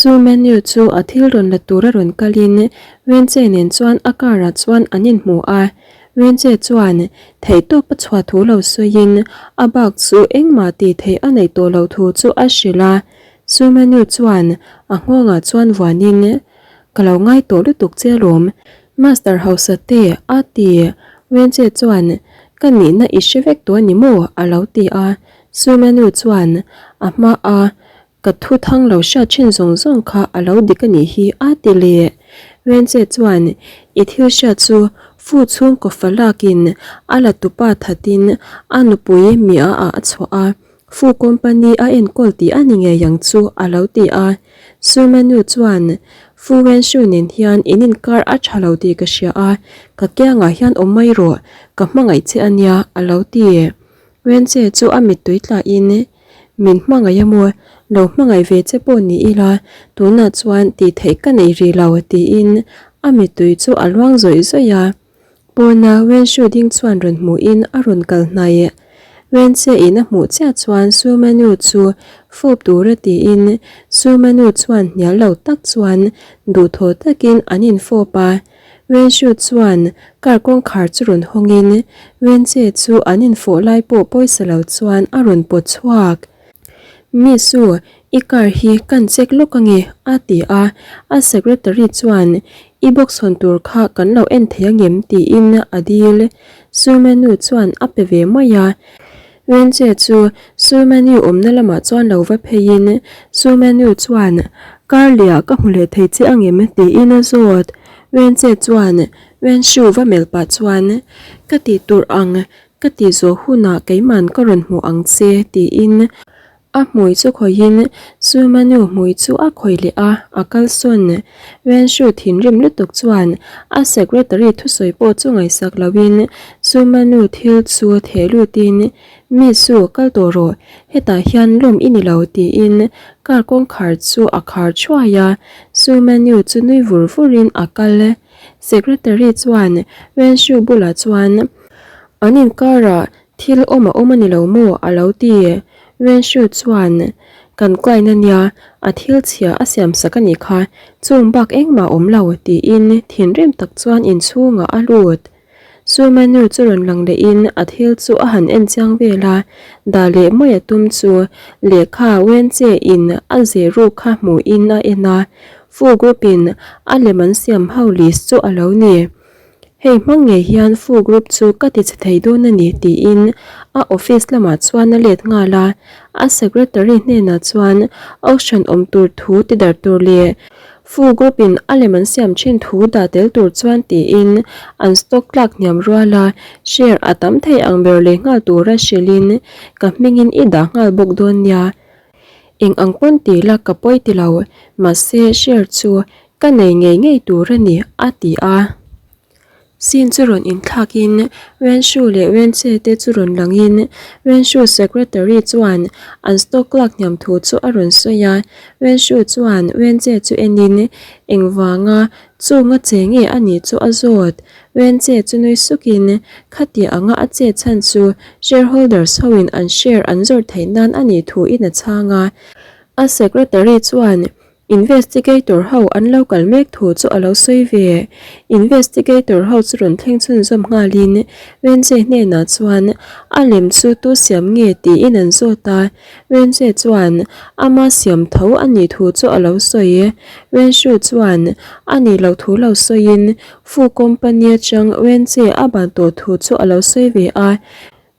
Su Menu chu a thil rawn la tura rawn kalin Wenche nen chuan a car ah chuan an inhmu a. Wenche chuan theihtawp a chhuah thu lo sawiin a bak chu engmah tih theih a neih tawh loh thu chu a hrilh a. Su Menu chuan a nghawngah chuan vuanin, Ka lo ngai tawh lutuk che alawm, Master hausa te a ti. Wenche chuan, Ka nihna i hre vek tawh a ni maw? a lo ti a. Su Menu chuan a hma a Ka thu thang lo hriat thin zawng zawng kha a lo dik a nih hi a ti leh. Wenche chuan i thil hriat chu fu chhungkaw fa lakin a la tupa thatin a nupui mia ah a chhuah a, fu company a enkawl tih a ni ngei ang chu a lo ti a. Surmanu chuan Fu Wenshu nen hian in inkar a tha lo tih ka hria a, ka kiangah hian awm mai rawh, ka hmangaih che a nia a lo ti. Wenche chu a mittui tlahin Min hmangaih a maw? Lo hmangaih ve che pawh ni ila, tunah chuan tih theih ka nei rih lo tiin a mittui chu a luang zawih zawih a. Pawna Wenshu ding chuan rawn hmuhin a rawn kal hnaih. Wenche in a hmuh chiah chuan Sumanu chu fawp tura tiin Sumanu chuan hnial lo tak chuan duhthawh takin an infawp a. Wenshu chuan car kawngkhar chu rawn hawngin Wenche chu an infawh lai pawh pawisa lo chuan a rawn pawt chhuak. Miss u, i car hi kan check lawk ange a ti a, a secretary chuan i box hawn tur kha kan lo en thei angem tiin a dil. Sumenu chuan a pe ve mai a. Wenche chu Sumenu awmna lamah chuan lo va pheiin Sumenu chuan Car liah ka hmu leh thei che angem tiin a zawt. Wenche chuan Wenshu va melh pah chuan Ka tih tur ang ka tih zawh hunah keiman ka rawn hmu ang che tiin a hmui chu khawihin Sumanu hmui chu a khawih leh a, a kalsawn. Wenshu thinrim lutuk chuan a secretary thusawi pawh chu ngaihsak loin Sumanu thil chu theh lutin Mi chu kal tawh rawh, hetah hian lawm i ni lo tiin car kawngkhar chu a khar thuai a, Sumanu chu nui vur vurin a kal. Secretary chuan Wenshu bulah chuan an inkarah thil awm a awm a ni lo maw a lo ti. Wenshu chuan Kan client a nia, a thil chhia a siam sak a nih kha, chung bak engmah a awm lo tiin thinrim tak chuan inchhungah a lut. Sumanu chu rawn lang lehin a thil chu a han en chiang vel a, dah leh mai a tum chu lehkha Wenche in a zeh ruk kha hmuhin a en a, Fu group in a lem an siam ho list chu a lo ni. Hei hmang ngei hian Fu group chu ka ti chhe thei dawn a ni tiin a office lamah chuan a let nghal a, a secretary hnenah chuan auction awm tur thu ti darh tur leh Fu group in a lem an siam thin thu dah tel tur chuan tiin an stock tlak hniam rual a, share a tam thei ang ber leh nghal tura hrilhin ka hmingin i dah nghal bawk dawn nia. Eng ang pawn ti la ka pawi ti lo, mahse share chu ka nei ngei ngei tur a ni a ti a. Scene chu rawn inthlakin Wenshu leh Wenche te chu rawn langin Wenshu secretary chuan an stock lak hniam thu chu a rawn sawi a, Wenshu chuan Wenche chu enin engvanga chunga che nge a nih chu a zawt. Wenche chu nui sukin khati anga a che chhan chu shareholders hoin an share an zawrh theih nan a nih thuin a chhang a, a secretary chuan Investigator ho an lo kal mek thu chu a lo sawi ve. Investigator ho chu rawn thleng chhunzawm nghalin Wenche hnenah chuan a lem chu tu siam nge tiin an zawt a, Wenche chuan ama siam tho a nih thu chu a lo sawi. Wenshu chuan a nih loh thu lo sawiin Fu company atang Wenche a ban tawh thu chu a lo sawi ve a.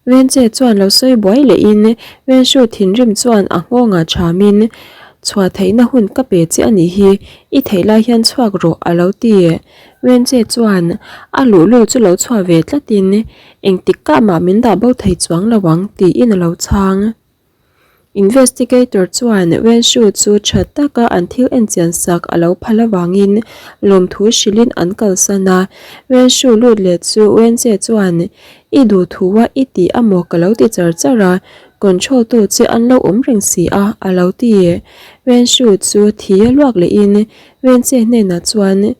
Wenche chuan lo sawi buai lehin Wenshu thinrim chuan a nghawngah thamin, Chhuah theihna hun ka pe che a nih hi, i theih lai hian chhuak rawh a lo ti. Wenche chuan a luhlul chu lo chhuah ve tlatin, Engtik kah mah min dah bo thei chuang lo ang tiin a lo chhang. Investigator chuan Wenshu chu tha taka an thil enchian sak a lo phal avangin lawmthu hrilhin an kalsan a. Wenshu lut leh chu Wenche chuan I duh thu a i ti a maw ka lo ti char char a, control tu che an lo awm reng si a a lo ti. Wenshu chu thi a luak lehin Wenche hnenah chuan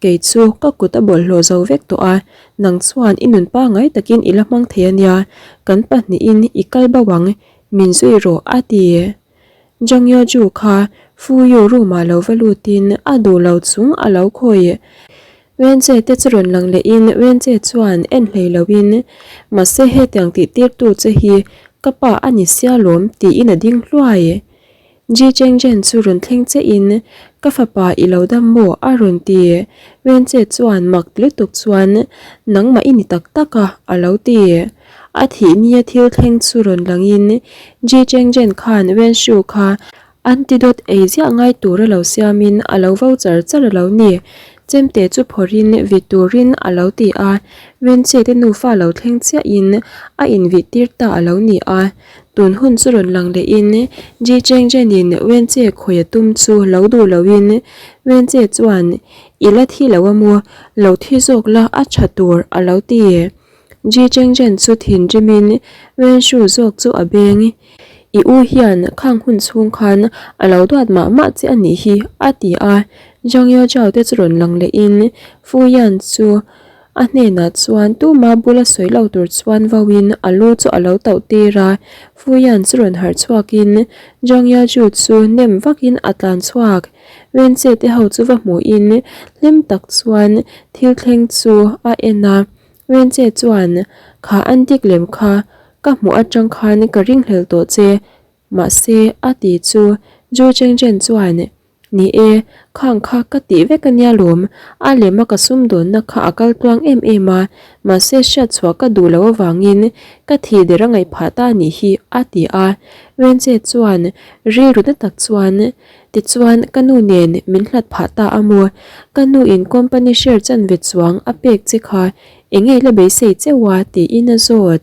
Kei chu ka kut a bawlhhlawh zo vek tawh a, nang chuan i nun pangai takin i la hmang thei a nia, kan pahnihin i kal bo ang, min zui rawh a ti. Jang Yeo Ju kha Fuyu room ah lo va lutin a duh lo chung a lo khawi. Wenche te chu rawn lang lehin Wenche chuan en hlei loin mahse hetiang tih tirtu che hi ka pa a ni sia lawm tiin a ding hluai. Ji Chengzhen chu rawn thleng che in ka fapa i lo dam maw a rawn ti. Wenche chuan mak ti lutuk chuan nangmah i ni tak tak a a lo ti. A thih nia thil thleng chu rawn lang in Ji Chengzhen khan Wenshu kha Antidote ei ziah ngai tur a lo siamin a lo vo char char a lo ni. Chemte chu phawrhin vit turin a lo ti a, Wenche te nufa lo thleng chiahin a invih tir ta a lo ni a. Tun hun chu rawn lang lehin Ji Cheng Zhenin Wenche khawi a tum chu lo duh loin Wenche chuan I la thi lo a maw? Lo thi zawk la a tha tur a lo ti. Ji Cheng Zhen chu thinrimin Wenshu zawk chu a beng. I u hian khang hun chhung khan a lo duat mah mah che a nih hi a ti a. Zhang Yao Zhao te chu rawn lang lehin Fu Yan chu A hnenah chuan tuma bula sawi lo tur chuan vauin a lu chu a lo tauh tir a, Fuyan chu rawn harh chhuakin Zhang Yaju chu nem vakin a tlan chhuak. Wenche te ho chu va hmuhin hlim tak chuan thil thleng chu a en a, Wenche chuan, Kha antik lem kha ka hmuh atang khan ka ringhlel tawh che, mahse a ti chu Zhu Chengzhen chuan Ni e, khang kha ka tih vek a nia lawm, a lema ka sumdawnna kha a kal tluang em em a, mahse hriatchhuah ka duh loh avangin ka thih der a ngaih phah ta a nih hi, a ti a. Wenche chuan rilru na tak chuan, Tichuan, ka nu nen min hlat phah ta a maw? Ka nu in company share chanve chuang a pek che kha eng nge la beisei cheu a? tiin a zawt.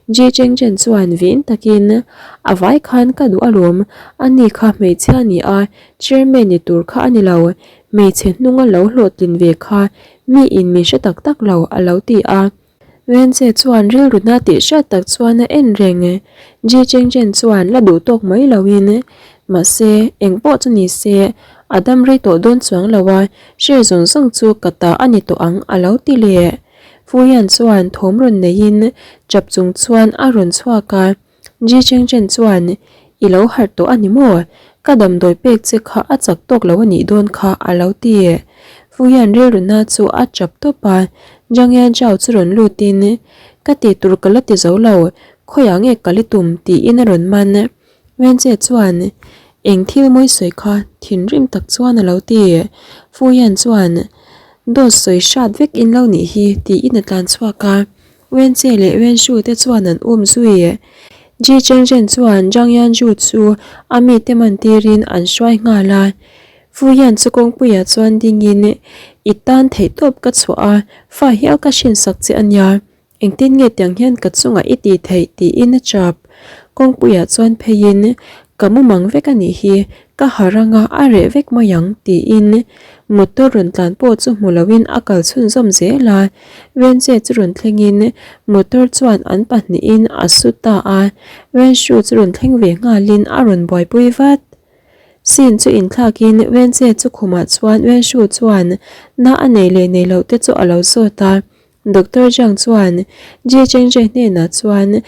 Ji Chengchen chuan vin takin, A vai khan ka duh alawm, ani kha hmeichhia a ni a, chairman ni tur kha a ni lo, hmeichhe hnunga lo hlawhtlin ve kha mi in min hre tak tak lo, a lo ti a. Wenche chuan rilruna tih hriat tak chuan a en reng. Ji Chengchen chuan la duh tawk mai loin, Mahse, eng pawh chu ni se, a dam rei tawh dawn chuang lo a, share zawng zawng chu ka ta a ni tawh ang, a lo ti leh. Fuyan chuan thawm rawn neiin chap chung chuan a rawn chhuak a, Ji Chengchen chuan, I lo harh tawh a ni maw? Ka damdawi pek che kha a chak tawk lo a nih dawn kha a lo ti. Fuyan rilruna chu a chap tawp a, Zhang Yanzhao chu rawn lutin, Ka tih tur ka la ti zo lo, khawiah nge ka li tum? tiin a rawn man. Wenche chuan, Eng thil mawi sawi kha thinrim tak chuan a lo ti. Fuyan chuan, Dawt sawi hrat vek in lo nih hi, tiin a tlan chhuak a. Wenche leh Wenshu te chuan an um zui. Ji Chengzhen chuan Zhang Yanzhu chu a mite man tirin an hruai nghal a. Fuyan chu kawngpuiah chuan dingin, I tan theihtawp ka chhuah a, fa hial ka hrinsak che a nia. Engtin nge tiang hian ka chungah i tih theih tiin a chap. Kawngpuiah chuan pheiin, Ka mumang vek a nih hi, ka ha ranga a reh vek mai ang tiin motor rawn tlan pawh chu hmu loin a kal chhunzawm zel a. Wenche chu rawn thlengin motor chuan an pahnihin a su ta a, Wenshu chu rawn thleng ve nghalin a rawn buaipui vat. Sin chu inthlakin Wenche chu khumah chuan Wenshu chuan na a nei leh nei loh te chu a lo zawt a. Doctor Zhang chuan Ji Chengzhe hnenah chuan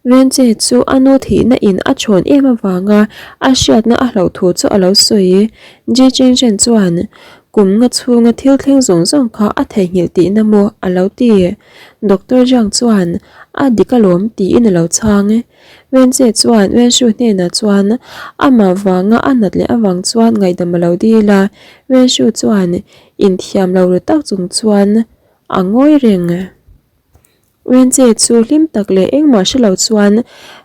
Wenche chu a nu thihna in a chhawn em avanga a hriatna a hlauh thu chu a lo sawi. Ji Chengzhen chuan kum nga chhunga thil thleng zawng zawng kha a theihnghilh tihna maw a lo ti. Doctor Zhang chuan a dik alawm tiin a lo chhang. Wenche chuan Wenshu hnenah chuan amah vanga a nat leh avang chuan ngaihdam a lo dil a. Wenshu chuan inthiam lo ru tak chung chuan A ngawi reng. Wenche chu hlim tak leh engmah hre lo chuan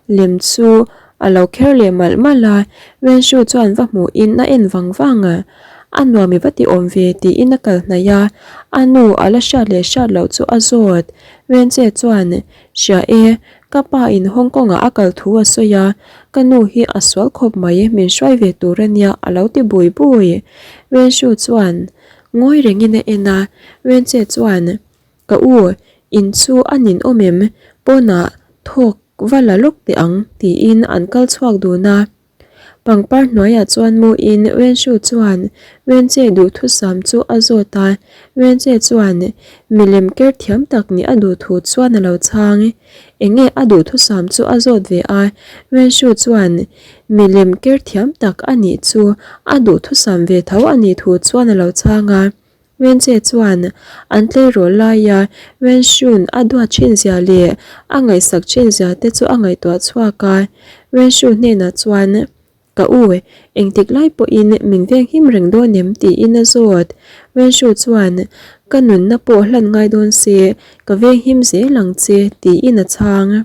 lem chu a lo kher leh malh malh a, Wenshu chuan va hmuhin a en vang vang a. A nuam i va ti awm ve tiin a kal hnaih a, a nu a la hriat leh hriat loh chu a zawt. Wenche chuan, Hria e, ka pa in Hong Kong ah a kal thu a sawi a, ka nu hi a sual khawp mai, min hruai ve tur a nia a lo ti bui bui. Wenshu chuan, Ngawi rengin a en a, Wenche chuan, Ka u, in chu a nin awm em? Pawnah thawk va la lawk teh ang, tiin an kal chhuak dun a. Pangpar hnuaiah chuan muin Wenshu chuan Wenche duhthusam chu a zawt a, Wenche chuan milem ker thiam tak nih a duh thu chuan a lo chhang. Enge a duhthusam chu a zawt ve a, Wenshu chuan milem ker thiam tak a nih chu a duhthusam ve tho a nih thu chuan a lo chhang a. Wenche chuan an tleirawl laia Wenshun a duat thin zia leh a ngaihsak thin zia te chu a ngaihtuah chhuak a. Wenshu hnenah chuan, Ka u, engtik lai pawhin min veng him reng dawn em? tiin a zawt. Wenshu chuan, Ka nunna pawh hlan ngai dawn se, ka veng him zel ang che, tiin a chhang.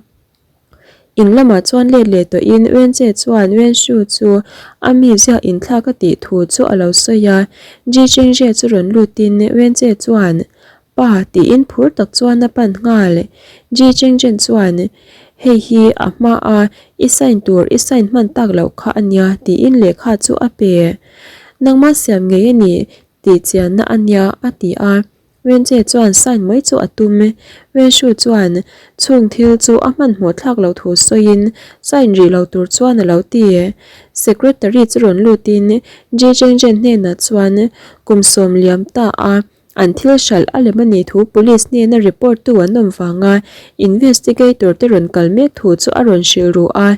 In lamah chuan let leh tawhin Wenche chuan Wenshu chu a mizia inthlak a tih thu chu a lo sawi a. Ji Chengzhe chu rawn lutin Wenche chuan, Pa tiin phur tak chuan a pan nghal. Ji Chengzhen chuan, Hei hi a hma a, i sign tur i sign hman tak loh kha a nia tiin lehkha chu a pe. Nangma siam ngei a ni tih chianna a nia a ti a. Wenche chuan sign mai chu a tum. Wenshu chuan chung thil chu a hmanhmawh thlak loh thu sawiin sign rih lo tur chuan a lo ti. Secretary chu rawn lutin Ji Chengzhen hnenah chuan kum sawm liam ta a an thil hralh a lem a nih thu police hnena report tu an awm vanga investigator te rawn kal mek thu chu a rawn hrilh ru a.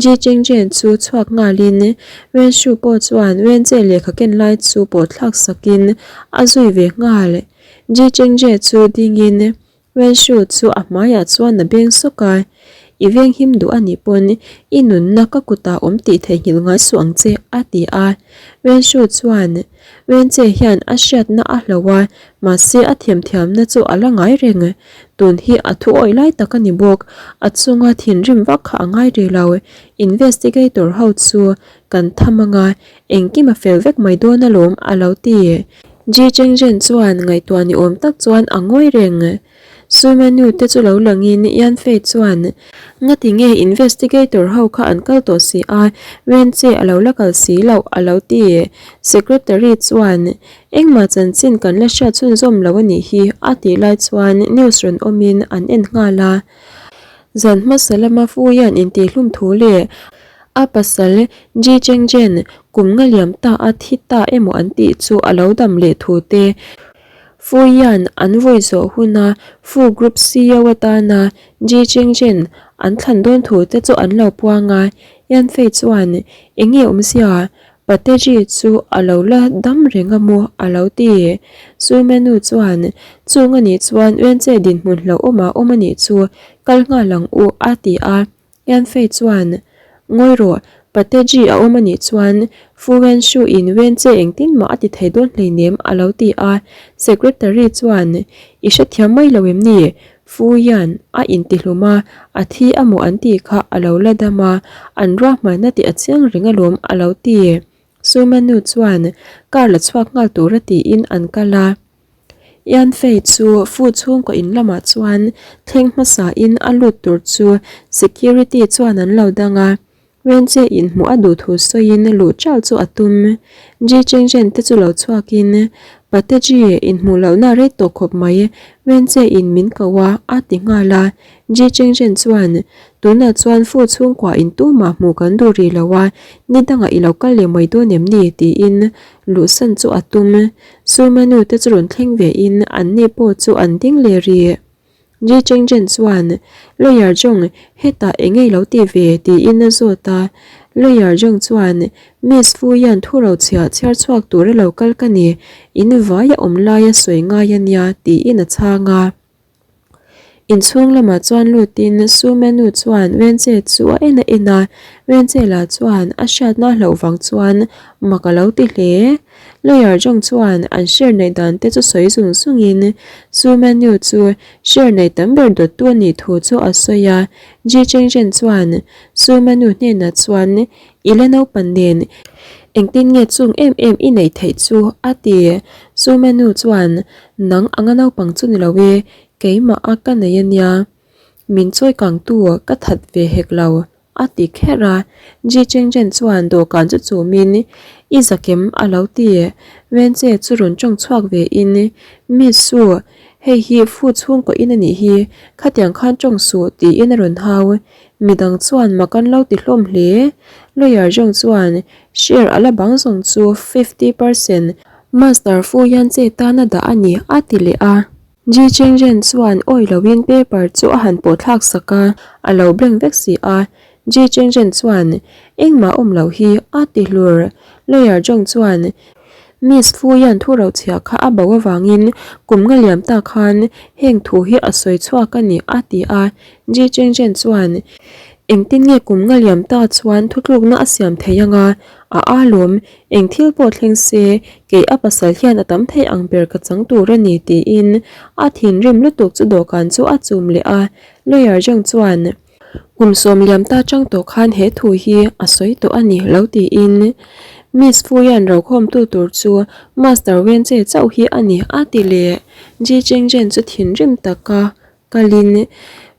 Ji Chengzhen chu chhuak nghalin Wenshu pawh chuan Wenche lehkha ken lai chu pawh thlak sakin a zui ve nghal. Ji Chengzhe chu dingin Wenshu chu a hmaiah chuan a beng sawk a, I veng him duh a nih pawn i nunna ka kutah awm tih theihnghilh ngai suh ang che a ti a. Wenshu chuan Wenche hian a hriatna a hlo a, mahse a themthiamna chu a la ngai reng. Tun hi a thu awih lai tak a ni bawk. A chunga thinrim vak kha a ngai rih lo. Investigator ho chu kan tham anga engkim a fel vek mai dawn alawm a lo ti. Ji Chengzhen chuan ngaihtuah ni awm tak chuan a ngawi reng. Sumenu te chu lo langin Yan Fei chuan, Ngati nge investigator ho kha an kal tawh si a, Wen Che a lo la kal si loh a lo ti. Secretary chuan, Engmah chanchin kan la hriat chhunzawm lo a nih hi a tih lai chuan news rawn awmin an en nghal a. Zan hmasa lama Fu hian intihhlum thu leh a pasal Ji Chengzhen kum nga liam ta a thi ta emaw an tih chu a lo dam leh thu te Fu hian an vawi zawh huna Fu Group CEO atana Ji Chengzhen an thlan dawn thu te chu an lo puang a, Yan Fei chuan eng nge awmzia Pateji chu a lo la dam reng a maw a lo ti. Sumenu chuan chung a nih chuan Wenche dinhmun hlauhawmah awm a nih chu kal nghal ang u a ti a. Yanfei chuan, Ngawi rawh, Pateji a awm a nih chuan Fu Wenshu in Wenche engtin mah a ti thei dawn hleinem a lo ti a. Secretary chuan, I hrethiam mai lo em ni? Fu hian a intihlum a, a thi a maw an tih kha a lo la dam a, an ruahmanna tih a chiang reng alawm a lo ti. Sumanu chuan car la chhuak nghal tura tiin an kal a. Yan Fei chu Fu chhungkaw in lamah chuan thleng hmasa in a lut tur chu security chuan an lo dang a. Wenche in hmuh a duh thu sawiin luh chal chu a tum. Ji Chengzhen te chu lo chhuakin, Pate Ji, inhmuh lohna rei tawh khawp mai, Wenche in min ko a, a ti nghal a. Ji Chengzhen chuan, Tunah chuan Fu chhungkua in tumah hmuh kan duh rih lo a, ni dangah i lo kal leh mai dawn em ni? tiin luhsan chu a tum. Sumanu te chu rawn thleng ve in an ni pawh chu an ding leh rih. Ji Chengzhen chuan, Lawyer Zhong, hetah eng nge i lo ti ve? tiin a zawt a. Lawyer Zhong chuan, Miss Fu hian thu ro chhiah chhiar chhuak tura lo kal ka ni, in vaia awm laia sawi ngai a nia, tiin a chhang a. Inchhung lamah chuan lutin Su Menu chuan Wenche chu a en a en a, Wenche lah chuan a hriatna hlauh vang chuan mak a lo ti hle. Lawyer Zhong chuan an share neih dan te chu sawi zung zungin Su Menu chu share neih tam ber dawttu a nih thu chu a sawi a. Ji Chengzhen chuan Su Menu hnenah chuan I la naupan nen engtin nge chung em em i neih theih chu a ti. Su Menu chuan Nang anga naupang chu ni lo e, keimah a ka nei a nia. Min chawi kangtu ka that ve hek lo. A ti kher a, Ji Chengzhen chuan dawhkan chu chumin, I zakem a lo ti. Wenche chu rawn tawng chhuak ve in, Miss Su, hei hi fu chhungkaw in a nih hi, khatiang khan tawng suh tiin a rawn hau. Midang chuan mak an lo ti hlawm hle. Lawyer Zhong chuan share a la bang zawng chu 50% Master Fu Yanche tana dah a ni a ti leh a. Ji Chengzhen chuan awi loin paper chu a han pawh thlak sak a, a lo blank vek si a. Ji Chengzhen chuan, Engmah awm loh hi, a ti hlur. Lawyer Zhong chuan, Miss Fu hian thu rochhiah kha a bo avangin kum nga liam ta khan heng thu hi a sawi chhuak a ni, a ti a. Ji Chengzhen chuan, Engtin nge kum nga liam ta chuan thutlukna a siam thei anga? A alawm, Eng thil pawh thleng se, kei a pasal hian a tam thei ang ber ka chang tur a ni tiin a thinrim lutuk chu dawhkan chu a chum leh a. Lawyer Zhang chuan, Kum sawm liam ta chang tawh khan he thu hi a sawi tawh a ni lo tiin Miss Fu hian rokhawmtu tur chu Master Wenche chauh hi a ni a ti leh. Ji Chengzhen chu thinrim taka Kalin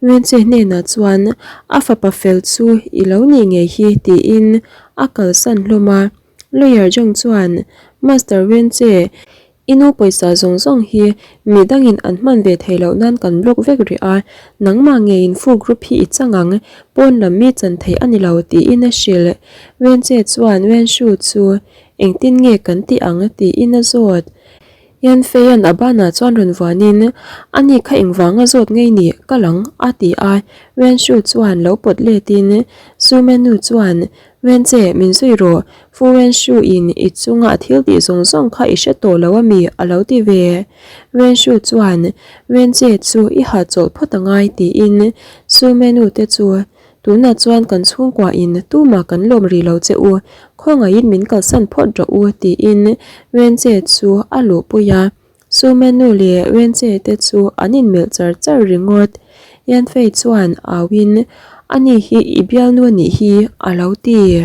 Wenche hnenah chuan a fapa fel chu i lo nih ngei hi tiin a kalsan hlawm a. Lawyer Zhong chuan Master Wenche, i nu pawisa zawng zawng hi mi dangin an hman ve thei loh nan kan block vek rih a, nangmah ngeiin fu group hi i chang ang, pawn lam mi chan thei a ni lo tiin a hrilh. Wenche chuan Wenshu chu engtin nge kan tih ang tiin a zawt. Yanfeian a banah chuan rawn vuanin, Ani kha engvanga zawt ngei ni, ka lang, a ti a. Wenshu chuan lo pawt letin, Sumenu chuan, Wenche, min zui rawh, Fu Wenshu in i chunga a thil tih zawng zawng kha i hre tawh lo a mi, a lo ti ve. Wenshu chuan, Wenche chu i hahchawlh phawt a ngai, tiin Sumenu te chu Tunah chuan kan chhungkua in tumah kan lawm rih lo che u, khawngaihin min kalsan phawt rawh u tiin Wenche chu a luhpui a. Sumenu leh Wenche te chu an inmelh char char ringawt. Yanfei chuan au in, Ani hi i bialnu anih hi a lo ti.